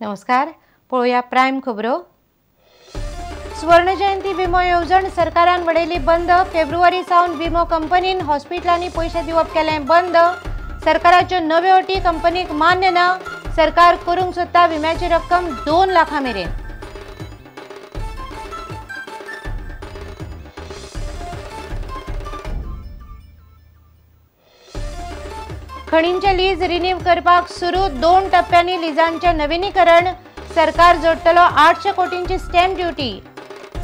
नमस्कार, पळोवया प्रायम खबरो. स्वर्ण जयंती विमो येवजण सरकारान वडयली बंद. फेब्रुवारी सावन विमो कंपनीन हॉस्पिटलांनी पयशे दिवप केलें बंद. सरकाराच्यो नव्यो अटी कंपनीक मान्य ना. सरकार करूंक सोदता विम्याची रक्कम 2 लाखां मेरेन. खणींचे लीज रिन्यू करपाक सुरू. 2 टप्प्यांनी लिजांचें नविनीकरण. सरकार जोडटलो 800 कोटींची स्टॅम्प ड्युटी.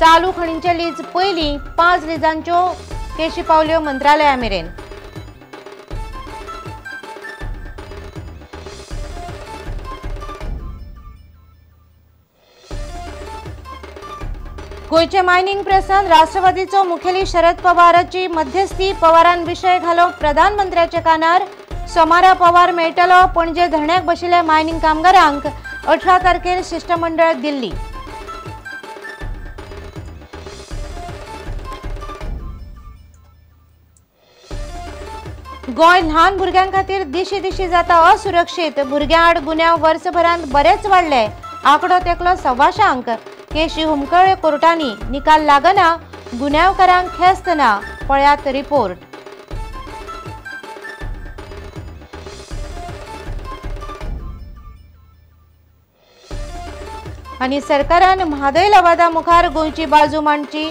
चालू खणींचे लीज पयलीं 5 लिजांच्यो केशी पावल्यो मंत्रालया मेरेन. गोंयचे मायनिंग प्रस्नान राष्ट्रवादीचो मुखेली शरद पवाराची मध्यस्थी. पवारान विशय घालो प्रधानमंत्र्याच्या कानार. सोमारा पवार मेळटलो. पणजे धरण्याक बशिल्ल्या मायनिंग कामगारांक 18 तारखेर शिष्टमंडळ दिल्ली. गोंय ल्हान भुरग्यां खातीर दिशी दिशी जाता असुरक्षीत. भुरग्यां आड गुन्यांव वर्सभरांत बरेच वाडले. आंकडो तेकलो 125. केशी हुमकळे कोर्टांनी निकाल लागना. गुन्यांवकारांक ख्यास्त ना. पळयात रिपोर्ट. आनी सरकारान म्हादय लवादा मुखार गोंयची बाजू मांडची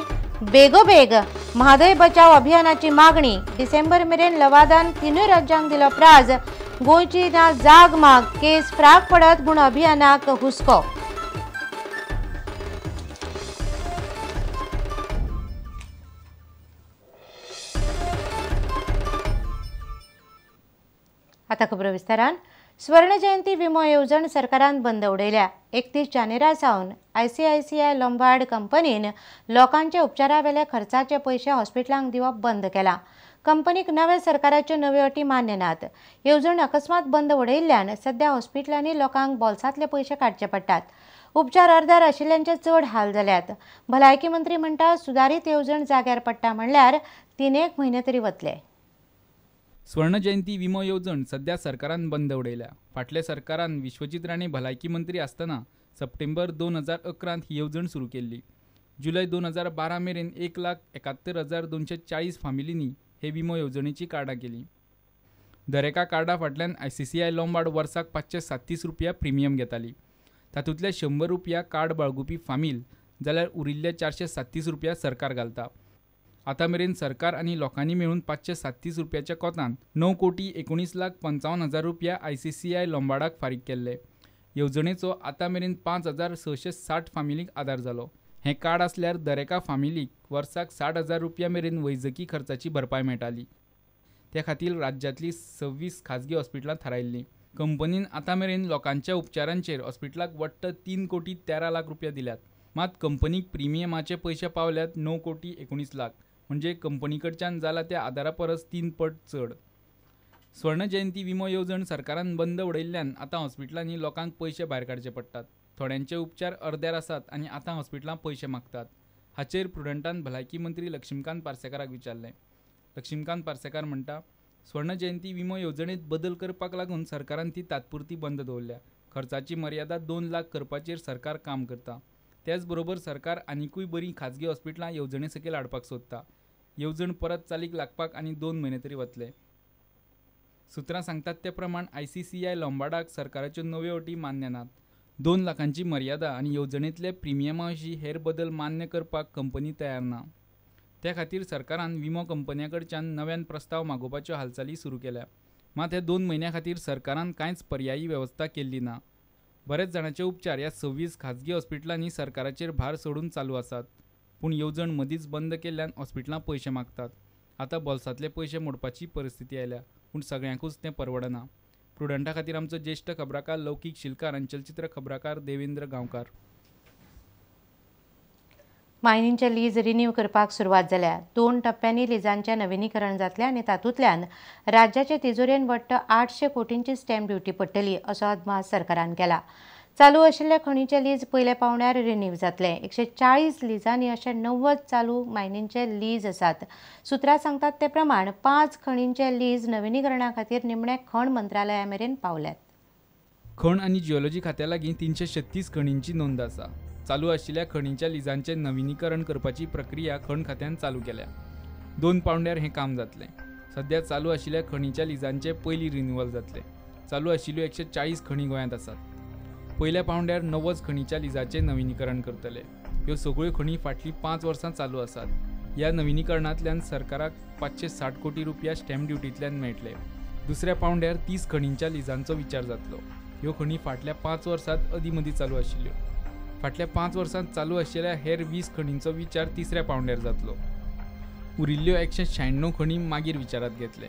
बेगोबेग. म्हादय बचाव अभियानाची मागणी. डिसेंबर मेरेन लवादान 3 राज्यांक दिलो प्राज. गोंयची ना जाग माग. केस फ्राक पडत म्हूण अभियानाक हुस्को. आता खबरो विस्तारान. स्वर्ण जयंती विमो येवजण सरकारान बंद उडयल्या. 31 जानेरा सावन ICICI Lombard कंपनीन लोकांच्या उपचारावेले खर्चाचे पयशे हॉस्पिटलांक दिवप बंद केला. कंपनीक नव्या सरकाराच्यो नव्यो अटी मान्य नात. येवजण अकस्मात बंद उडयिल्ल्यान सध्या हॉस्पिटलांनी लोकांक बोल्सांतले पयशे काडचे पडटात. उपचार अर्दार आशिल्ल्यांचे चड हाल जाल्यात. भलायकी मंत्री म्हणटा सुदारीत येवजण जाग्यार पडटा म्हणल्यार 3-1 म्हयने तरी वतले. स्वर्ण जयंती विमो येवजण सध्या सरकारान बंद उडयल्या. फाटल्या सरकारान विश्वजीत राणे भलायकी मंत्री आसतना सप्टेंबर 2011 ही येवजण सुरू केल्ली. जुलय 2012 मेरेन 1,71,240 फामिलींनी हे विमो येवजणेची कार्डां केली. दरेका कार्डा फाटल्यान ICICI Lombard वर्साक 537 रुपया प्रिमियम घेताली. तातूंतले 100 रुपया कार्ड बाळगुपी फामील जाल्यार उरिल्ले 437 रुपया सरकार घालता. आतां मेरेन सरकार आनी लोकांनी मेळून 537 रुपयाच्या कोतान 9,19,55,000 रुपया ICICI लॉम्बार्डाक फारीक केल्ले. येवजणेचो आतां मेरेन 5,660 फामिलीक आदार जालो. हें कार्ड आसल्यार दरेका फामिलीक वर्साक 60,000 रुपया मेरेन वैजकी खर्चाची भरपाय मेळटाली. त्या खातीर राज्यांतली 26 खाजगी हॉस्पिटलां थारायल्लीं. कंपनीन आतां मेरेन लोकांच्या उपचारांचेर हॉस्पिटलाक वट्ट 3,13,00,000 रुपया दिल्यात. मात कंपनीक प्रिमियमाचे पयशे पावल्यात 9,19,00,000, म्हणजे कंपनी कडच्यान जाला त्या आदारा परस 3 पट चड. स्वर्ण जयंती विमो येवजण सरकारान बंद उडयिल्ल्यान आतां हॉस्पिटलांनी लोकांक पयशे भायर काडचे पडटात. थोड्यांचे उपचार अर्द्यार आसात आनी आतां हॉस्पिटलां पयशे मागतात. हाचेर प्रुडंटान भलायकी मंत्री लक्ष्मीकांत पार्सेकाराक विचारलें. लक्ष्मीकांत पार्सेकार म्हणटा, स्वर्ण जयंती विमो येवजणेंत बदल करपाक लागून सरकारान ती तात्पुरती बंद दवरल्या. खर्चाची मर्यादा 2 लाख करपाचेर सरकार काम करता. त्याच बरोबर सरकार आनिकूय बरीं खाजगी हॉस्पिटलां येवजणे सकयल हाडपाक सोदता. येवजण परत चालीक लागपाक आनी 2 म्हयने तरी वतले. सुत्रां सांगतात ते प्रमाण ICICI लॉम्बार्डाक सरकाराच्यो नव्यो अटी मान्य नात. 2 लाखांची मर्यादा आनी येवजणेंतले प्रिमियमा विशीं हेर बदल मान्य करपाक कंपनी तयार ना. त्या खातीर सरकारान विमो कंपन्यां कडच्यान नव्यान प्रस्ताव मागोवपाच्यो हालचाली सुरू केल्या. मात ह्या 2 म्हयन्यां खातीर सरकारान कांयच पर्यायी वेवस्था केल्ली ना. बरेच जाणांचे उपचार ह्या 26 खाजगी हॉस्पिटलांनी सरकाराचेर भार सोडून चालू आसात. पूण येवजण मदींच बंद केल्ल्यान हॉस्पिटलां पयशे मागतात. आतां बोल्सांतले पयशे मोडपाची परिस्थिती आयल्या, पूण सगळ्यांकूच तें परवडना. प्रुडंटा खातीर आमचो ज्येश्ठ खबराकार लौकीक शिलकार आनी चलचित्र खबराकार देवेंद्र गांवकार. मायनिंगचे लीज रिन्यू करपाक सुरवात जाल्या. 2 टप्प्यांनी लिजांचें नविनीकरण जातलें आनी तातूंतल्यान राज्याचे तिजोरेन वट्ट 800 कोटींची स्टॅम्प ड्युटी पडटली असो अदमास सरकारान केला. चालू आशिल्ले खणीचे लीज पयल्या पावंड्यार रिन्यू जातले. 140 लिजांनी अशे 90 चालू मायनींचे लीज आसात. सुत्रां सांगतात ते प्रमाण 5 खणींचे लीज नविनीकरणा खातीर निमणे खण मंत्रालया मेरेन पावल्यात. खण आनी जिओलॉजी खात्या लागीं 336 खणींची नोंद आसा. चालू आशिल्ल्या खणींच्या लिजांचें नविनीकरण करपाची प्रक्रिया खण खात्यान चालू केल्या. 2 पावंड्यार हें काम जातलें. सध्या चालू आशिल्ल्या खणीच्या लिजांचें पयलीं रिन्युअल जातलें. चालू आशिल्ल्यो 140 खणी गोंयांत आसात. पयल्या पावंड्यार 90 खणीच्या लिजाचें नविनीकरण करतले. ह्यो सगळ्यो खणी फाटलीं 5 वर्सां चालू आसात. ह्या नविनीकरणांतल्यान सरकाराक 560 कोटी रुपया स्टॅम्प ड्युटींतल्यान मेळटले. दुसऱ्या पावंड्यार 30 खणींच्या लिजांचो विचार जातलो. ह्यो खणी फाटल्या 5 वर्सांत अदीं मदीं चालू आशिल्ल्यो. फाटल्या 5 वर्सांत चालू आशिल्ल्या हेर 20 खणींचो विचार तिसऱ्या पावंड्यार जातलो. उरिल्ल्यो 196 खणी मागीर विचारांत घेतले.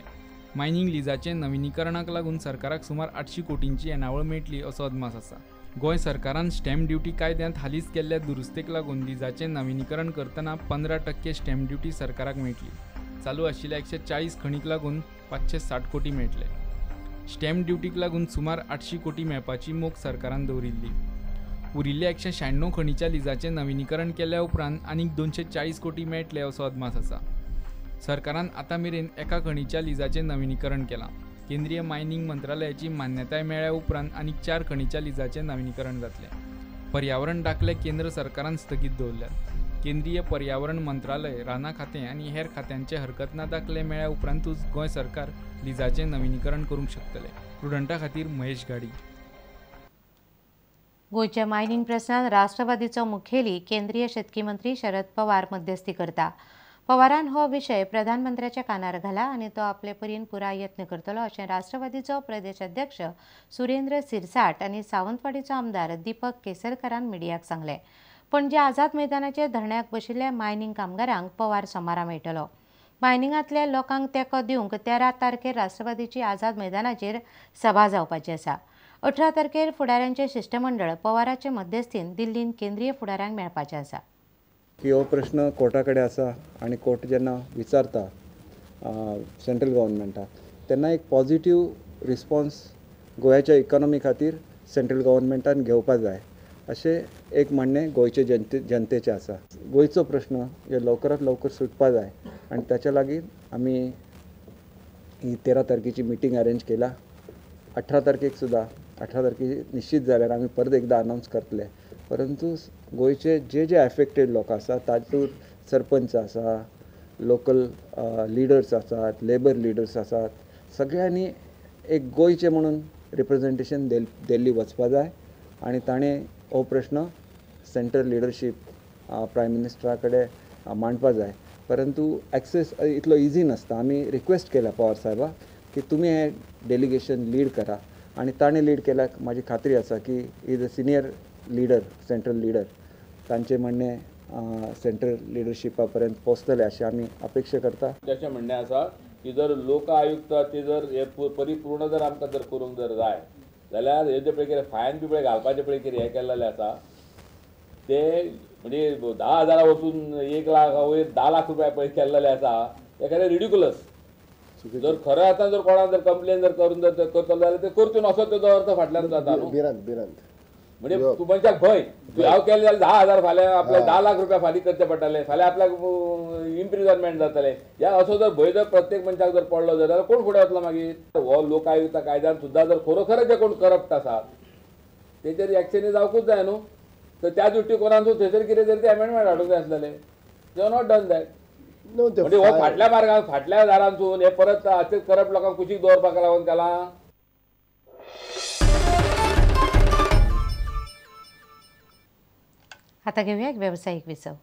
मायनींग लिजाचें नविनीकरणाक लागून सरकाराक सुमार 800 कोटींची येणावळ मेळटली असो अदमास आसा. गोंय सरकारान स्टॅम्प ड्युटी कायद्यांत हालींच केल्ल्या दुरुस्तेक लागून लिजाचें नविनीकरण करतना 15% स्टॅम्प ड्युटी सरकाराक मेळटली. चालू आशिल्ल्या 140 खणीक लागून 560 कोटी मेळटले. स्टॅम्प ड्युटीक लागून सुमार 800 कोटी मेळपाची मोख सरकारान दवरिल्ली. उरिल्ल्या 196 खणीच्या लिजाचें नविनीकरण केल्या उपरांत आनीक 240 कोटी मेळटले असो अदमास आसा. सरकारान आतां मेरेन एका खणीच्या लिजाचें नविनीकरण केलां. केंद्रीय मायनींग मंत्रालयाची मान्यताय मेळ्ळ्या उपरांत आनीक 4 खणीच्या लिजाचें नविनीकरण जातलें. पर्यावरण दाखले केंद्र सरकारान स्थगीत दवरल्यात. केंद्रीय पर्यावरण मंत्रालय, रानां खातें आनी हेर खात्यांचे हरकत ना दाखले मेळ्ळ्या उपरांतूच गोंय सरकार लिजाचें नविनीकरण करूंक शकतलें. प्रुडंटा खातीर महेश घाडी. गोंयच्या मायनींग प्रस्नान राष्ट्रवादीचो मुखेली केंद्रीय शेतकी मंत्री शरद पवार मध्यस्थी करता. पवारान हो विशय प्रधानमंत्र्याच्या कानार घाला आनी तो आपले परीन पुराय यत्न करतलो अशें राष्ट्रवादीचो प्रदेश अध्यक्ष सुरेंद्र सिरसाट आनी सावंतवाडीचो आमदार दीपक केसरकरान मिडियाक सांगलें. पणजे आझाद मैदानाचेर धरण्याक बशिल्ल्या मायनींग कामगारांक पवार सोमारा मेळटलो. मायनिंगांतल्या लोकांक तेंको दिवंक 13 तारखेर राष्ट्रवादीची आझाद मैदानाचेर सभा जावपाची आसा. 18 तारखेर फुडाऱ्यांचें शिश्टमंडळ पवाराचे मध्यस्थीन दिल्लीन केंद्रीय फुडाऱ्यांक मेळपाचें आसा. की हो प्रश्न कोर्टा कडेन आसा आनी कोर्ट जेन्ना विचारता सेंट्रल गव्हर्नमेंटाक तेन्ना एक पॉझिटीव रिस्पॉन्स गोव्याच्या इकॉनॉमी खातीर सेंट्रल गव्हर्नमेंटान घेवपा जाय अशें एक म्हणणें गोंयचे जनतेचें आसा. गोंयचो प्रश्न हे लवकरात लवकर सुटपा जाय आनी ताच्या लागीं आमी ही 13 तारखेची मिटींग अरेंज केला. 18 तारखेक सुद्दां 18 तारखे निश्चित जाल्यार आमी परत एकदां अनावन्स करतले. परंतु गोंयचे जे जे एफेक्टेड लोक आसा तातूंत सरपंच आसा, लोकल लिडर्स आसात, लेबर लिडर्स आसात, सगळ्यांनी एक गोंयचें म्हणून रिप्रेजेंटेशन दिल्ली वचपा जाय आनी ताणें हो प्रश्न सेंट्रल लिडरशीप प्रायम मिनिस्टरा कडेन मांडपा जाय. परंतु एक्सेस इतलो इजी नासता. आमी रिक्वेस्ट केल्या पवार साहेबाक की तुमी हें डेलिगेशन लीड करा आनी ताणें लीड केल्यार म्हाजी खात्री आसा की is a senior leader, central leader, तांचें म्हणणें सेंट्रल लिडरशिपा पर्यंत पोचतलें अशें आमी अपेक्षा करता. ताचें म्हणणें आसा की जर लोक आयुक्त ते जर हे परिपूर्ण जर आमकां जर करूंक जर जाय जाल्यार हे जे पळय कितें फायन बी पळय घालपाचें पळय कितें हें केल्लें आसा ते म्हणजे 10,000 वचून 1 लाख वयर 10 लाख रुपया पळय केल्लेले आसा ते खरें रिडिक्युलस. जर खरें आतां जर कोणाक जर कंप्लेन जर करून जर करतलो जाल्यार ते करचे न्हू असो तेजो अर्थ फाटल्यान जाता न्हू. भिरांत म्हणजे तूं मनशाक भंय हांव केलें जाल्यार 10,000 फाल्यां आपल्याक 10 लाख रुपया फारीक करचे पडटले, फाल्यां आपल्याक इम्प्रिजनमेंट जातलें. ह्या असो जर भंय जर प्रत्येक मनशाक जर पडलो जाल्यार कोण फुडें वतलो मागीर? हो लोक आयुक्त कायद्यान सुद्दां जर खरोखर जे कोण करप्ट आसा तेचेर एक्शनी जावकूच जाय न्हू. तर त्या दृश्टिकोनान थंयसर कितें तरी ते अमेंडमेंट हाडूंक जाय आसलेले. They not done that. म्हणजे हो फाटल्या मार्गान फाटल्या दारांतसून हे परत अशेंच करप्ट लोकांक कुशीक दवरपाक लागून केलां. आता घेऊया एक व्यावसायिक विसव.